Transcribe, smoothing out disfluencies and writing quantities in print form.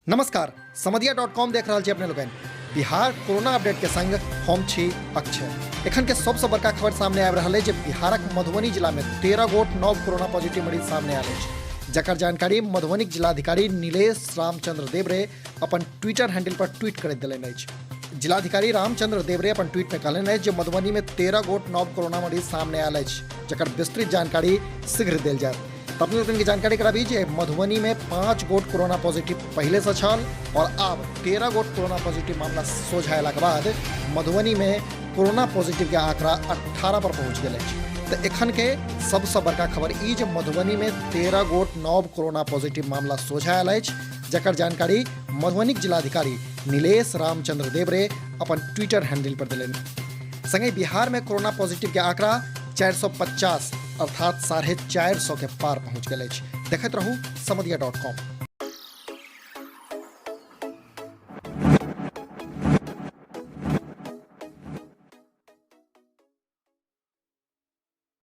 नमस्कार, समदिया dot com देख रहल छी अपने लोकनि। बिहार कोरोना अपडेट के संग हम छी अक्षय। एखन के सबसँ बड़का खबर सामने आबि रहल अछि जे बिहारक मधुबनी जिला में 13 गोट नव कोरोना पॉजिटिव मरीज सामने आयल अछि, जकर जानकारी मधुबनीक जिलाधिकारी नीलेश रामचंद्र देवरे अपन ट्विटर हैंडल पर ट्वीट करैत देलनि अछि। जिलाधिकारी रामचंद्र देवरे अपन ट्वीट में कहलनि अछि जे मधुबनी में 13 गोट नव कोरोना मरीज सामने आयल अछि, जकर विस्तृत जानकारी शीघ्र देल जायत। तऽ अपने लोकनि के जानकारी कराबी जे मधुबनी में 5 गोट कोरोना पॉजिटिव पहले से छल और आब 13 गोट कोरोना पॉजिटिव मामला सोझा अयलाक के बाद मधुबनी में कोरोना पॉजिटिव के आंकड़ा 18 पर पहुंच गेल अछि। तऽ एखन के सबसँ बड़का खबर ई जे मधुबनी में 13 गोट नव कोरोना पॉजिटिव मामला सोझा आयल अछि, जकर जानकारी मधुबनीक जिलाधिकारी नीलेश रामचंद्र देवरे अपन ट्विटर हैंडल पर देलनि। संगहि बिहार में कोरोना पॉजिटिव के आंकड़ा 450 अर्थात 450 के पार पहुंच गेल अछि। देखैत रहू समदिया डॉट कॉम।